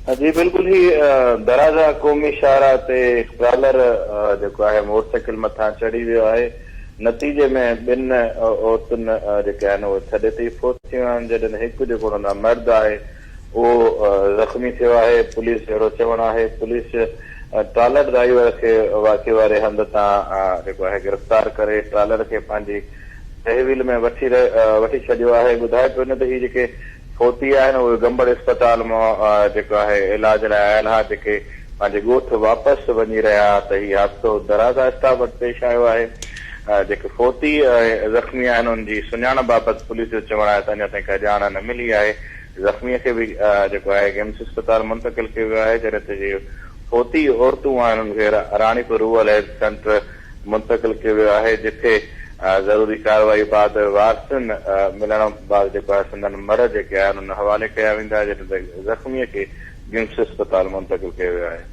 جي بلڪل هي درازا قومي شاهراهه تي ٽرالر جيڪو آهي موٽر سائيڪل مٿان چڙهي ويو آهي نتيجي ۾ ٻن عورتن جيڪي آهن اهي ٿڏي تي ئي فوت ٿيون آهن جڏهن هڪ جيڪو ان مرد آهي اهو زخمي ٿيو آهي پوليس جو اهڙو چوڻ آهي پوليس ٽرالر ڊرائيور کي واقعي واري هنڌ تان جيڪو آهي گرفتار ڪري ٽرالر کي پنهنجي تحويل ۾ وٺي وٺي ڇڏيو آهي ٻڌايو پيو وڃي ته هي جيڪي فوتي آهن اهي گمبڙ اسپتال مان جيڪو آهي علاج لاء آيل ها جيڪي پنهنجي ڳوٺ واپس وڃي رهيا ها ته هي حادثو درازا اسٽاپ وٽ پيش آيو آهي جيڪي فوتي ۽ زخمي آهن انهن جي سڃاڻپ بابت پوليس جو چوڻ آهي ته اڃا تائين ڪا ڄاڻ نه ملي آهي زخمي کي به جيڪو آهي گمس اسپتال منتقل ڪيو ويو آهي جڏهن ته جي فوتي عورتون آهن انهن کي راڻيپور رورل هيلٿ سينٽر منتقل ڪيو ويو آهي جتي ضروري ڪارروائي بعد وارثن ملڻ بعد جيڪو آهي سندن مڙهه جيڪي آهن ان حوالي ڪيا ويندا جڏهن ته زخمي کي گمس اسپتال منتقل ڪيو ويو آهي.